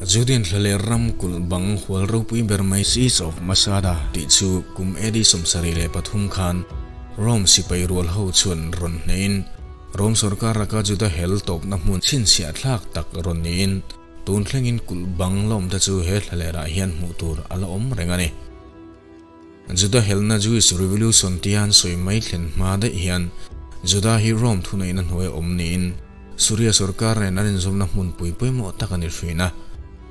Judean thlaler ram kulh bang hual ropui ber mai Siege of Masada tih chu kum AD 73 khan Rome sipai rual ho chuan rawn hnehin Rome sorkar laka Juda hel tawpna hmun chhinchhiah thlak tak rawn niin tun thlengin kulh bang lawm te chu he thlalerah hian hmuh tur a la awm reng a ni. Juda helna Jewish Revolution tian sawi mai thlen hma daih hian Juda hi Rome thuneihna hnuai awm niin Suria sorkar nen an inzawmna hmun pui pawimawh tak a ni thin a.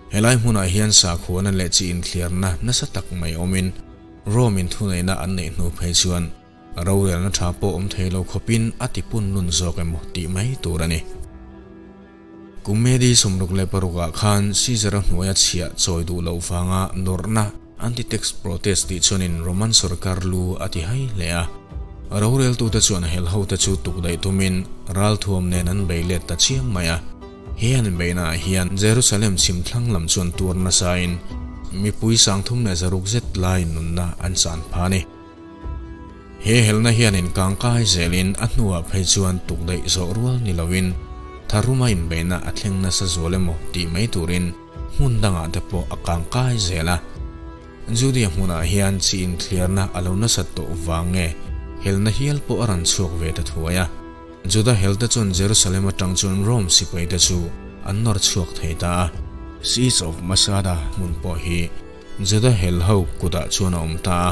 Helai hmunah hian sakhuana leh chi inthliarna nasa tak mai awmin Rome in thuneihna an neih hnu phei chuan rorelna tha pawh awm thei lo khawpin a tipun lun zawk emaw tih mai tur a ni. Kum AD 66 ah khan Caesar-a hnuaia chhiah chawi duh loh vanga nawrhna anti-tax protest tih chuanin Roman sorkar lu a ti hai hle a. Roreltute chuan hel ho te chu tuk daih tumin ralthuam nen an bei let ta chiam mai a. He an beihnaah hian Jerusalem chhim thlang lam chuan tuar nasain mipui 360 zet laiin nunna an chan pha a ni. He helna hianin kangkai zelin a hnuah phei chuan tuk daih zawh rual ni loin tharuma inbeihna a thleng nasa zual emaw tih mai turin hmun dangah te pawh a kangkai zel a. Judea hmunah hian chi inthliarna a lo nasat tawh vang nge helna hial pawh a rawn chhuak ve ta thuai a. Juda hel te chuan Jerusalem atang chuan Rome sipai te chu an nawr chhuak thei ta a. Siege of Masada hmun pawh hi Juda hel ho kutah chuan a awm ta a.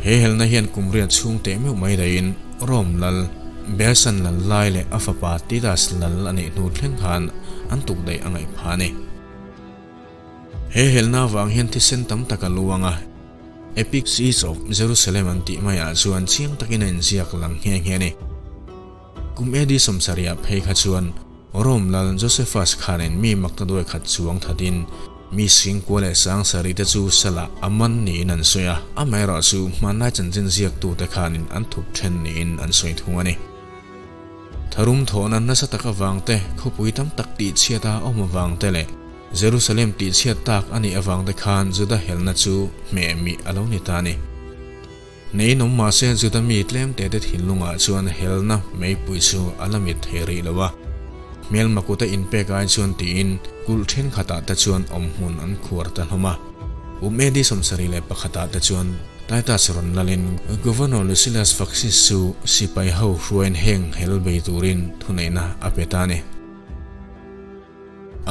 He helna hian kum riat chhung teh meuh mai daihin Rome lal Belsan lal lai leh a fapa Titus lal a nih hnu thleng khan an tuk daih a ngaih phah a ni. He helna avang hian thisen tam tak a luang a, Epic Siege of Jerusalem an tih maiah chuan chiang takin a inziak lang nghe nghe a ni. Kum AD 70 ah phei kha chuan Rome lal Josephus khanin mi makta duai khat chuang thatin mi singkua leh 7000 te chu salah a man niin an sawi a, amaherawh chu hmanlai chanchin ziaktute khanin an thup then niin an sawi thung a ni. Tharum thawhna nasa tak avang te, khawpui tam tak tihchhiat a awm avang te leh Jerusalem tihchhiat tak a nih avang te khan Juda helna chu hmeh mih a lo ni ta a ni. Nei nawm mahse Juda mi tlem te te thinlungah chuan helna meipui chu a la mit thei rih lo a. Hmelma kuta inpek ai chuan tiin kulh thenkhatah te chuan awm hmun an khuar ta hlawm a. Kum AD 71 ah te chuan Titus rawn lalin Governor Lucilius Faxis chu sipai ho hruaiin heng hel bei turin thuneihna a pe ta a ni.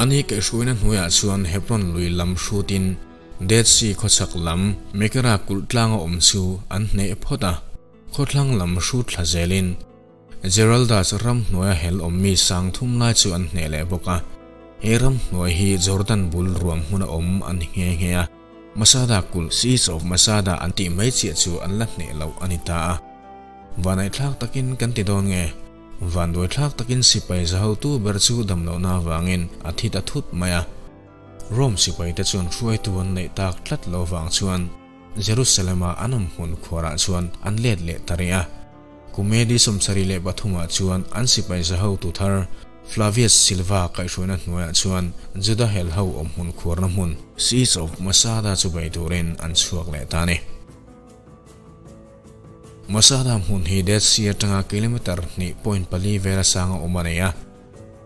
Ani kaihhruaina hnuaiah chuan Hebron lui lam hrutin Dead Sea khawchhak lam Mekera kulh tlanga awm chu an hneh phawt a, khawthlang lam hrut thla zelin Geraldas ram hnuaia hel awm mi 3000 lai chu an hneh leh bawk a. He ram hnuai hi Jordan bul ruam hmuna awm an ni nghe nghe a, Masada kulh Siege of Masada an tih mai chiah chu an la hneh loh a ni ta a. Vanai thlak takin kan ti dawn nge? Vanduai thlak takin sipai zahotu ber chu dam lohna avangin a thi ta thut mai a. Rome sipai te chuan hruaitu an neih tak tlat lo vang chuan Jerusalem-a an awm hmun khuarah chuan an let leh ta rih a. Kum AD 73 ah chuan an sipai zahotu thar Flavius Silva kaihhruaina hnuaiah chuan Juda hel ho awm hmun khuarna hmun Siege of Masada chu bei turin an chhuak leh ta a ni. Masada hmun hi Dead Sea atanga kilometer 2.4 vela sanga awm a nei a.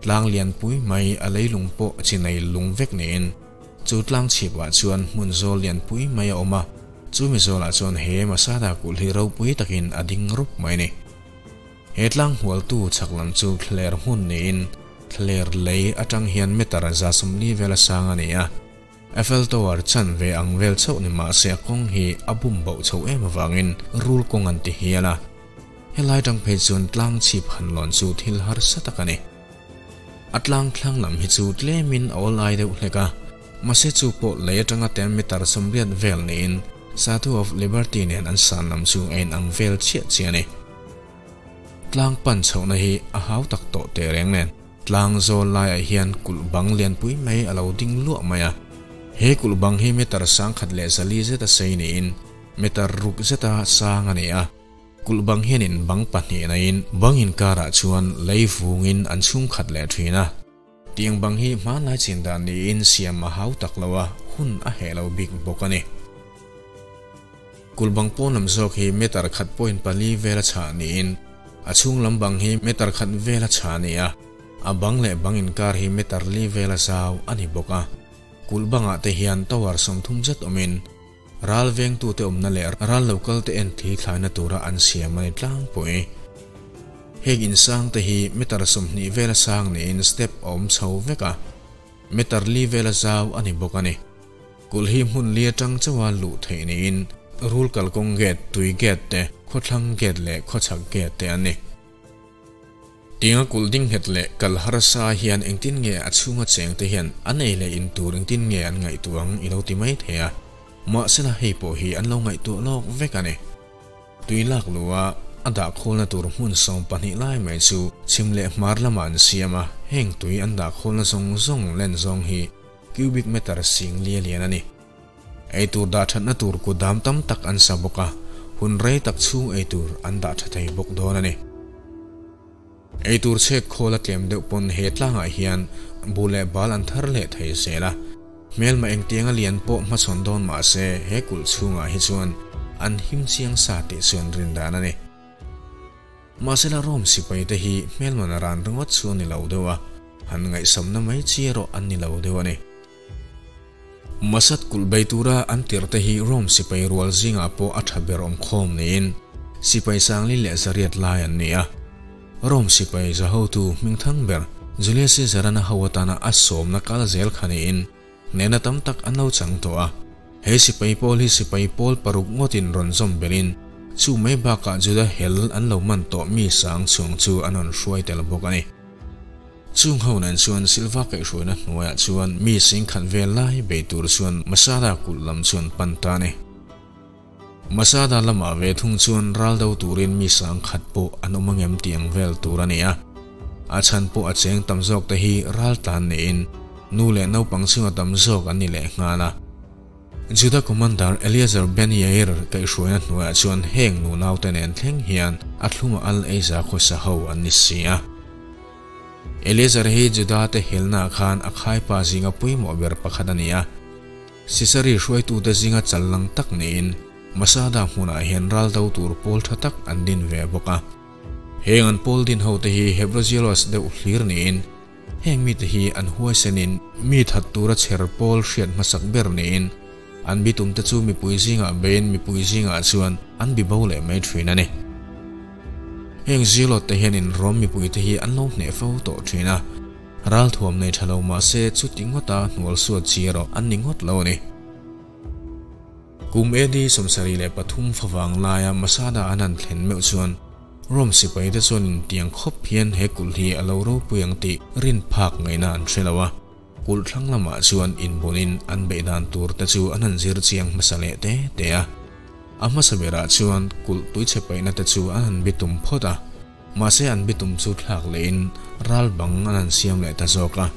Tlang lianpui mai a leilung pawh chinai lung vek niin chu tlang chhipah chuan hmun zawl lianpui mai a awm a, chumi zawlah chuan he Masada kulh hi ropui takin a ding rup mai a ni. He tlang hualtu chhak lam chu thlaler hmun niin thlaler lei atang hian meter 140 vela sang a ni a. Eiffel Tower chan ve ang vel chauh ni mahse a kawng hi a bum bauh chho em avangin rul kawng an ti hial a. Helai tang phei chuan tlang chhip han lawn chu thil harsa tak a ni. A tlang thlang lam hi chu tlemin a awl ai deuh hlek a, mahse chu pawh lei atanga 10 meter 80 vel niin Statue of Liberty nen an san lam chu a inang vel chiah chiah a ni. Tlang pan chhohna hi a hau tak tawh teh reng nen tlang zawl laiah hian kulh bang lianpui mai a lo ding luah mai a. He kulh bang hi meter 140 zeta sei niin meter 6 zeta sang a ni a. Kulh bang hianin bang pahnih naiin bang inkarah chuan lei vungin an chhung khat leh thin a. Tiang bang hi hmanlai chin dan niin siam a hau tak lo a, hun a heh lo bik bawk a ni. Kulh bang pawn lam zawk hi meter 1.4 vela chhah niin a chhung lam bang hi meter 1 vela chhah a ni a, a bang leh bang inkar hi meter 4 vela zau a ni bawk a. Kulh bangah te hian tower 30 zet awmin ral vengtute awmna leh ral lo kal te en thli thlaina tura an siam a ni tlangpui. Heng insang te hi meter 20 vela sang niin step a awm chho vek a, meter li vela zau a ni bawk a ni. Kulh hi hmun li atang chauha luh theih niin rul kalkawng gate, tui gate te, khawthlang gate leh khawchhak gate te an ni. Tinga kulh ding nghet leh kal harsa hian engtin nge a chhunga cheng te hian an ei leh in tur engtin nge an ngaihtuah ang i lo ti mai thei a, mahsela hei pawh hi an lo ngaihtuah lawk vek a ni. Tui lak luha a dah khawlna tur hmun 12 lai mai chu chhim leh hmar lamah an siam a, heng tui an dah khawlna zawng zawng len zawng hi cubic meter sing lia lian a ni. Ei tur dah thatna tur kut dam tam tak an sa bawk a, hun rei tak chhung ei tur an dah tha thei bawk dawn a ni. Ei tur chhek khawl a tlem deuh pawn he tlangah hian bu leh bal an thar leh thei zel a, hmelma engtianga lian pawh hmachhawn dawn mah se he kulh chhungah hi chuan an him chiang sa tih chu an rin dan a ni. Mahsela Rome sipai te hi hmelma na ran ringawt chu a ni lo deuh a, han ngaihsamna mai chi erawh an ni lo deuh a ni. Masad kulh bei tura an tirh te hi Rome sipai rual zingah pawh a tha ber awm khawm niin sipai 48 lai an ni a. Rome sipai za hotu hmingthang ber Julius Caesar-an a ho atana a sawmna kal zel kha niin hnehna tam tak an lo chang tawh a. He sipai pawl hi sipai pawl paruk ngawtin rawn zawm belin chu mai bakah Juda hel an lo man tawh mi sang chhuang chu an rawn hruai tel bawk a ni. Chung ho nen chuan Silva kaihhruaina hnuaiah chuan mi 10,000 vel lai bei tur chuan Masada kulh lam chuan pan ta a ni. Masada lamah ve thung chuan ral do turin mi 10,000 pawh an awm angem tih ang vel tur a ni a. A chhan pawh a cheng tam zawk te hi ral tlan niin nu leh naupang chunga tam zawk an ni leh nghal a. Juda Commander Eliezer Ben Yair kaihhruaina hnuaiah chuan heng nu naute nen thleng hian a thluma al eiza khawsa ho an ni si a. Eliezer hi Juda te helna khan a khaipa zinga pawimawh ber pakhat a ni a. Sisari hruaitute zinga challang tak niin Masada hmunah hian ral do tur pawl tha tak an din ve bawk a. Heng an pawl din ho te hi Hebrozelos deuh hlir niin heng mi te hi an huaisenin mi that tura chher pawl hriat hmasak ber niin an bitum te chu mipui zingah bein mipui zingah chuan an bibo leh mai thin a ni. Heng Zealot te hianin Rom mipui te hi an lo hneh fo tawh thin a. Ral thuam nei tha lo mah se chuti ngawta hnual suat chi erawh an ni ngawt lo a ni. Kum AD 73 favang laia Masada an han thlen meuh chuan Rome sipai te chuan intiang khawp hian he kulh hi a lo ropui ang tih rin phak ngaihna an hre lo a. Kulh thlang lamah chuan inbunin an beih dan tur te chu an han zir chiang hmasa leh te te a. A hmasa berah chuan kulh tuichhe paihna te chu an han bitum phawt a. Mahse an bitum chu thlak lehin ral bang an han siam leh ta zawk a.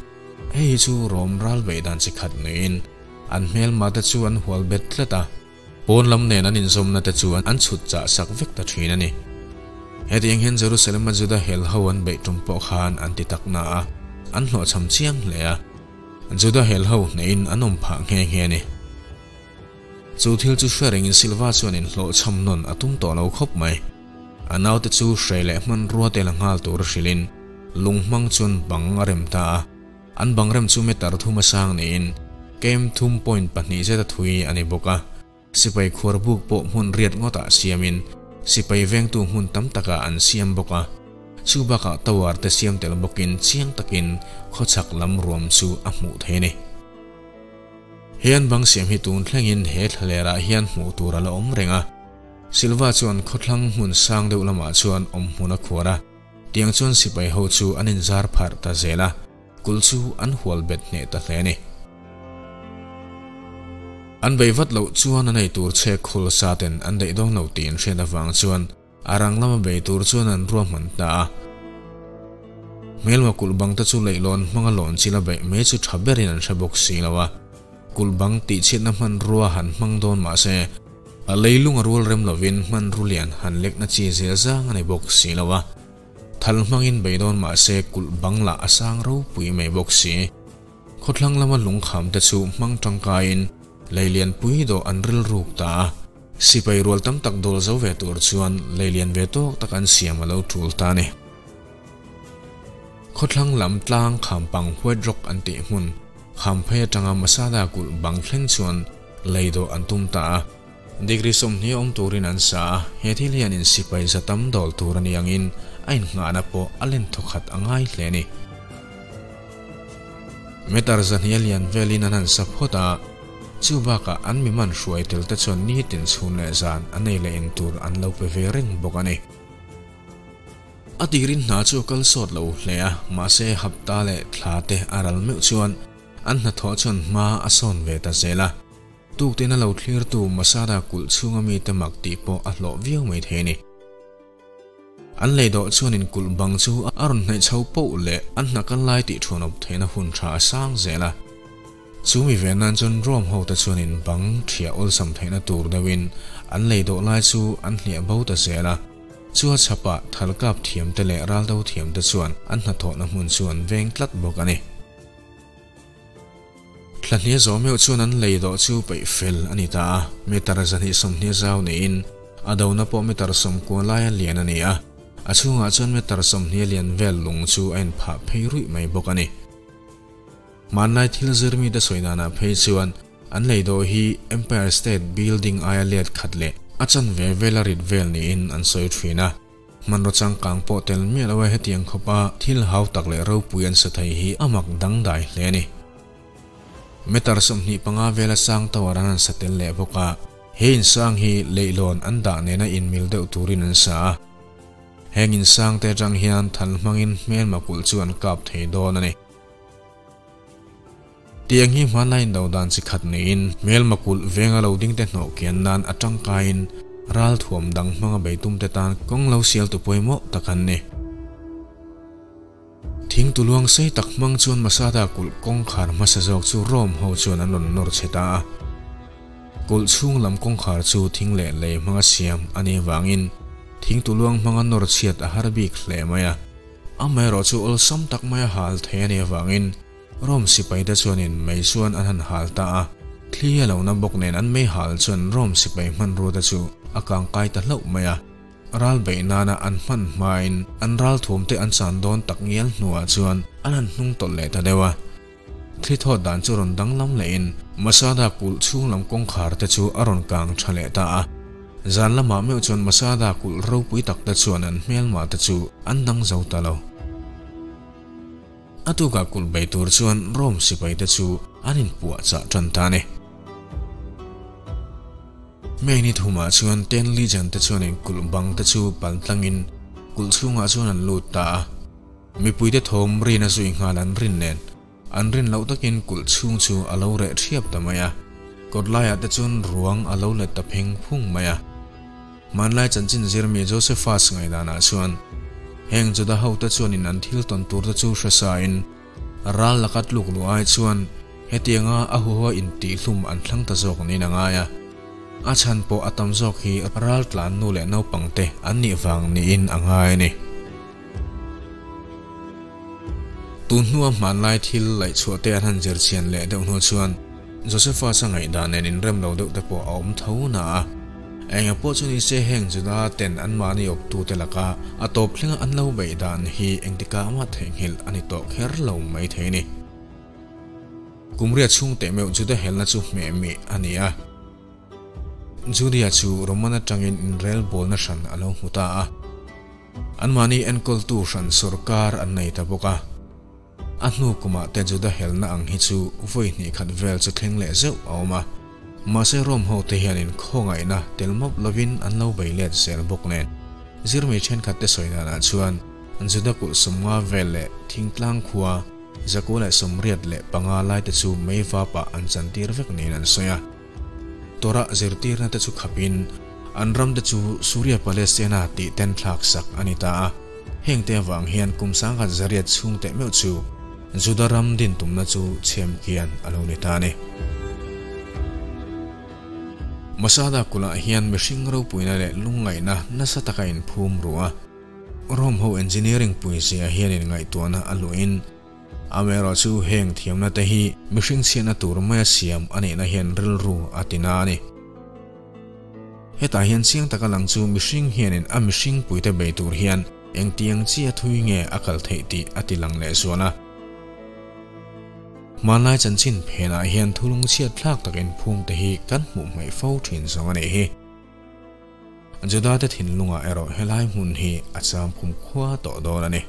Hei hi chu Rome ral beih dan chi khat niin an hmelma te chu an hual bet tlat a. Pawn lam nen an inzawmna te chu an chhut chah sak vek ta thin a ni. Hetiang hian Jerusalem a Juda hel ho an beih tum pawh khan an ti tak na a, an hlawhchham chiang hle a. Juda hel ho hnehin an awm phah nghe nghe a ni. Chu thil chu hre rengin Silva chuan inhlawhchham nawn a tum tawh lo khawp mai. A naute chu hre leh hmanrua te la nghal tur a hrilhin lung hmang chuan bang a rem ta a. An bang rem chu meter thum a sang niin kem 3.2 zet a thui a ni bawk a. Sipai khuar buk pawh hmun riat ngawtah siamin sipai vengtu hmun tam takah an siam bawk a. Chu bakah tower te siam tel bawkin chiang takin khawchhak lam ruam chu a hmuh thei a ni. He an bang siam hi tun thlengin he thlalerah hian hmuh tur a la awm reng a. Silva chuan khawthlang hmun sang deuh lamah chuan awm hmun a khuar a. Tiang chuan sipai ho chu an inzar pharh ta zel a, kulh chu an hual bet hneh ta hle a ni. An bei vat loh chuan a nei tur che khul sa ten an daih dawn lo tih an hriat avang chuan a rang lama bei tur chuan an ruahman ta a. Hmelma kulh bang te chu leihlawn hmanga lawn chila beih mai chu tha berin an hre bawk si lo a. Kulh bang tih chhiatna hmanrua han hmang dawn mah se a leilung a rual rem lovin hmanru lian han lekna chi zel zang a ni bawk si lo a. Thal hmangin bei dawn mah se kulh bang lah a sang ropui mai bawk si. Khawthlang lama lungkham te chu hmang tangkaiin leilian pui dawh an ril ruk ta a. Sipai rual tam tak dawl zo ve tur chuan leilian ve tawk tak an siam a lo tul ta a ni. Khawthlang lam tlang khampang White Rock an tih hmun Khamphei atanga Masada kulh bang thleng chuan lei dawh an tum ta a. Degree 20 awm turin an sa a, he thil hian in sipai za tam dawl tur a ni angin a innghahna pawh a len thawkhat a ngai hle a ni. Meter 200 a lian velin an han sa phawt a, chu bakah an mi man hruai tel te chuan nitin chhun leh zan a nei leh in tur an lo pe ve reng bawk a ni. A tirin hna chu a kal sawt lo hle a, mahse hapta leh thla te a ral meuh chuan an hnathawh chuan hma a sawn ve ta zel a. Tuktin a lo thlirtu Masada kulh chhunga mite mak tih pawh a hlawh viau mai thei a ni. An lei dawh chuan in kulh bang chu a rawn hnaih chho poh leh an hna kal lai tih thuanawp theihna hun tha a sang zel a. Chu mi ve nan chuan Rome hote chuan in bang thiah awlsam theihna tur deuhin an lei dawh lai chu an hliah bo ta zel a. Chu a chhapah thalkap thiamte leh raldo thiamte chuan an hnathawhna hmun chu an veng tlat bawk a ni. Thlahnia zawh meuh chuan an lei dawh chu peih fel a ni ta a, meter 220 zau niin a dona pawh meter 90 laia lian a ni a, a chhungah chuan meter 20 lian vel lung chu a inphah phei ruih mai bawk a ni. Hmanlai thil zirmite sawi danah phei chuan an lei dawh hi Empire State Building aia let khat leh a chanve vela rit vel niin an sawi thin a. Hmanraw changkang pawh tel miah lo a hetiang khawpa thil hau tak leh ropui an sa thei hi a mak dangdai hle a ni. Meter 25 vela sang tower an han sa tel leh bawk a, he insang hi leihlawn an dah nena inmil deuh turin an sa a. Heng insang te atang hian thal hmangin hmelma kulh chu an kap thei dawn a ni. Tiang hi hmanlai in do dan chi khat niin hmelma kulh venga lo ding te hnawh kian nan a tangkaiin ral thuam dang hmanga beitum te tan kawng lo sial tu pawimawh tak an ni. Thing tuluang sei tak hmang chuan Masada kulh kawngkhar hmasa zawk chu Rome ho chuan an rawn nawr che ta a. Kulh chhung lam kawngkhar chu thing leh lei hmanga siam a nih avangin thing tuluang hmanga nawr chhiat a har bik hle mai a. Amaherawh chu awlsam tak maia hal thei a nih avangin Rome sipaite chuanin mei chuan an han hal ta a, thli a lohna bawk nen an mei hal chuan Rome sipai hmanrua chu a kangkai ta hlauh mai a. Ral beih nana an hman hmain an ral thuamte an chan dawn tak ngial hnuah chuan an han hnung tawlh leh ta deuh a. Thli thawt dan chu rawn danglam lehin Masada kulh chhung lam kawngkhar te chu a rawn kang tha leh ta a. Zan lamah meuh chuan Masada kulh ropui tak te chuan an hmelmah te chu an dang zo ta lo. A tukah kulh bei tur chuan Rome sipai te chu an inpuah chah tan ta a ni. May ni thumah chuan Ten Legion te chuanin kulh bang te chu pal tlangin kulh chhungah chuan an lut ta a. Mipuite thawm rin a zui nghal an rin nen, an rin loh takin kulh chhung chu a lo reh thiap ta mai a. Kawt laiah te chuan ruang a lo let ta pheng phung mai a. Hmanlai chanchin zirmi Josephus ngaihdanah chuan, heng Juda hote chuanin an thil tawn tur te chu hre sain, ral laka tluk luh ai chuan hetianga a huhua intihhlum an thlang ta zawk niin a ngai a. A chhan pawh a tam zawk hi ral tlan nu leh naupangte an nih vang niin a ngai a ni. Tun hnua hmanlai thil laihchhuah te an han zir chhian leh deuh hnu chuan Josephus-a ngaihdan nen inrem lo deuh te pawh a awm tho na a. Enga pawh chu nise heng Juda ten anmahni awptute laka a tawp thlenga an lo beih dan hi engtikah mah theihnghilh a ni tawh kher lo mai thei a ni. Kumriat chhung teh meuh Juda helna chu hmeh mih a ni a. Judea chu Roman atangin inrel bawlna hran a lo hmu ta a. Anmahni enkawltu hran sorkar an nei ta bawk a. A hnu kumah te Juda helna ang hi chu vawi hnih khat vel chu thleng leh zeuh a awm a. Mahse Rome hote hianin khawngaihna tel mawp lovin an lo bei let zel bawk nen. Zirmi thenkhat te sawi danah chuan Juda kulh 50 vel leh thingtlang khua 185 lai te chu mei vapah an chantir vek niin an sawi a. Torah zirtirna te chu khapin an ram te chu Suria Palestina tih ten thlak sak a ni ta a. Heng te avang hian kum 1100 chhung teh meuh chu Juda ram din tumna chu chhem kian a lo ni ta a ni. Masada kulhah hian mihring ropuina leh lungngaihna nasa taka inphum ru a. Rome ho engineering puizia hianin ngaihtuahna a luhin Amaherawh chu heng thiamna te hi mihring chhiatna tur maia siam a nihna hian rilru a ti na a ni. Hetah hian chiang taka lang chu mihring hianin a mihring puite bei tur hian engtiang chi a thui nge a kal theih tih a ti lang leh zual a. Hmanlai chanchin phenah hian thulung chhiat thlak takin phum te hi kan hmuh hmaih fo thin zawng a nih hi. Juda te thinlungah erawh helai hmun hi a cham khum khua tawh dawn a ni.